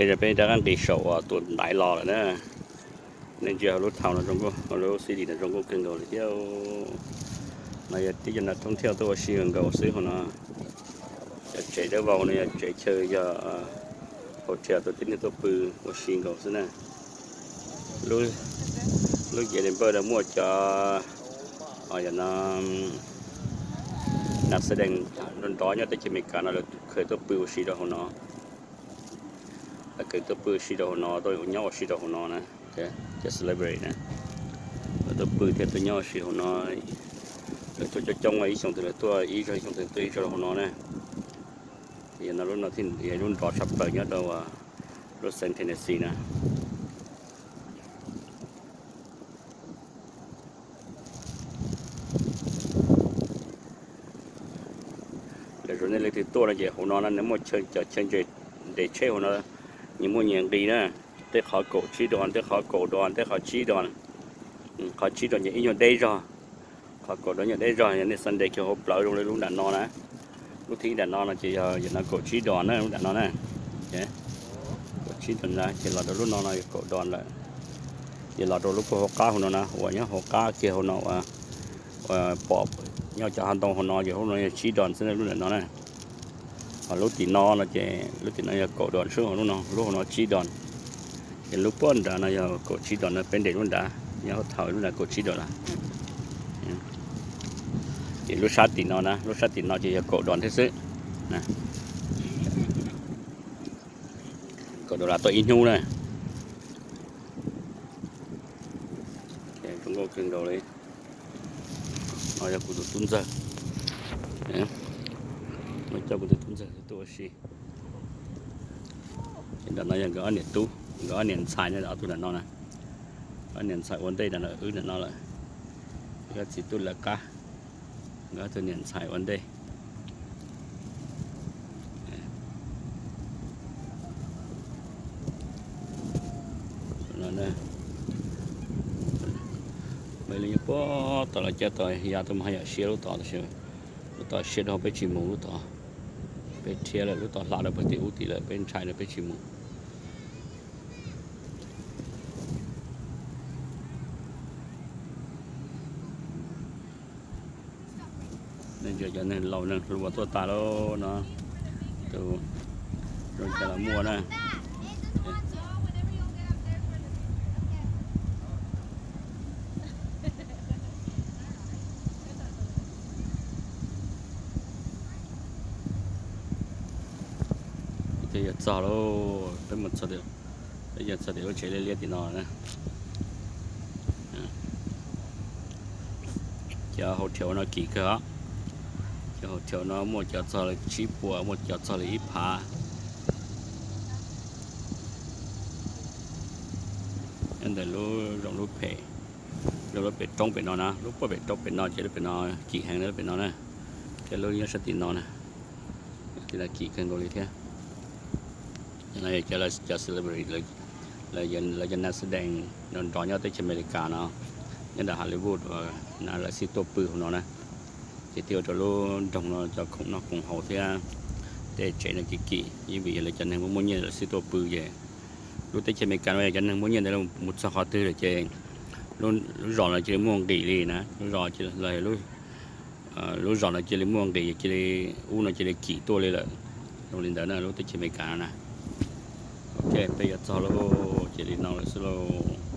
Peb rov qab nqis saum uas tus ntaiv los lawm na. Nej ntsia hauv lub town no zoo nkauj, hauv lub city no zoo nkauj kawg nkaus li thiab. No yog tib cov neeg thoob thiaj tuaj ua si nkaus xwb hauv no. Cov tsev dawb vau no yog tsev chaw, yog hotel rau tib neeg tuaj pw ua si nkaus xwb na. Lub yeej li npawj no muaj cov, yog no, nas xav dees nrov nrov nyob teb chaws Amelikas no lawv khaws tuaj pw ua si rau hauv no. Lawv khaws tuaj pw ua si rau hauv no, tuaj nyob ua si rau hauv no na. Cov celebrity na, lawv tuaj pw thiab tuaj nyob ua si hauv no. Lawv tuaj coob coob, ib xyoo twg lawv tuaj ib zaug, ib xyoo twg tuaj ib zaug rau hauv no na. Yog no lub no thiaj yog lub nrov tshaj plaws nyob rau lub xeev Tennessee na. Lawv zoo nej leej twg tuaj no ces hauv no na nws muaj cov chaw nres tsheb hauv no, nyias muaj nyias nqi na. Tej qhov kaum tsib dollar, tej qhov kaum dollar, tej qhov tsib dollar. Qhov tsib dollar ces ib nyuag deb zog, qhov kaum dollar nyuag deb zog. Yog nej Sunday kiag hauv plawv zoo li lub nram no na, lub thib nram no no ces yog, yog no kaum tsib dollar na, lub nram no na. Kaum tsib dollar na ces los rau lub no no yog kaum dollar lawm. Ces los rau lub puag hauv qab hauv no na, uas nyob hauv qab kiag hauv no uas pom nyob cov hav ntoo hauv no ces lub no yog tsib dollar xwb na, lub nram no na. Ho lub tim no no ces lub tim no yog kaum dollar xwb, lub no, lub hauv no tsib dollar. Ces lub puag nrad no yog kaum tsib dollar na, peb nres lub nrad, nyob hauv thaum lub nrad kaum tsib dollar lawm. Ces lub sab tim no na, lub sab tim no ces yog kaum dollar thiab xwb. Kaum dollar tau ib hnub na. Zoo nkauj kawg nkaus li. No yog kuv tus tub ntxawg, no coj kuv tus tub ntxawg tuaj ua si. Ces nram no yog nkawd ob niam tub, nkawd ob niam ntxhais no, ob tug nram no na. Ob niam ntxhais ua ntej nram no, wb nram no lawm. Nkawd txiv tub lawv qab, nkawd ob tug niam ntxhais ua ntej. Mas li puag tom lawv cov tod ya tuaj mas haj yam siab lub tod tab sis lub tod siab dhau peb tsis mus lub tod. Peb rhiab lawm, lub tod hla rau pem tim ub tid lawm, peb ntshai rau peb tsis mus. Nej ntsia cov neeg laus neeg hluas tuaj tas lawm no, tus zoo cas los muaj na. Twb yuav txog lawm, peb mus txog, peb yuav txog tim lub tsev liab liab tim no na. Cov hotel no kim kawg os. Cov hotel no muaj cov txog li tsib puas, muaj cov txog li ib phav. Nyob ntawm lub zoov lub phem, lub pem roob pem no na, lub puag pem roob pem no ces lub pem no kim heev na, lub pem no na. Thiab lub nyob sab tim no na, tim no kim kawg nkaus li thiab. No yog cov, cov celebrity, lawv cov neeg xav dees nrov nrov nyob teb chaws Amelikas no, nyob ntawm Hollywood uas lawv xij tuaj pw hauv no na. Ces thiaj ua rau lub nroog no cov khoom noj khoom haus thiab tej tsev no kim kim, yeej vim yog lawv cov neeg muaj muaj nyiaj lawv xij tuaj pw ces lub teb chaws Amelikas no yog cov neeg muaj nyiaj ntawd mus txog qhov twg lawm ces lub zos no cia li muaj nqis li na, lub zos los lub zos no cia li muaj nqis, cia li, ub no cia li kim tuaj li lawm. Zoo li ntawd na lub teb chaws Amelikas no na. Ok, peb yuav txog lawm, cia li no lawm xwb lauj.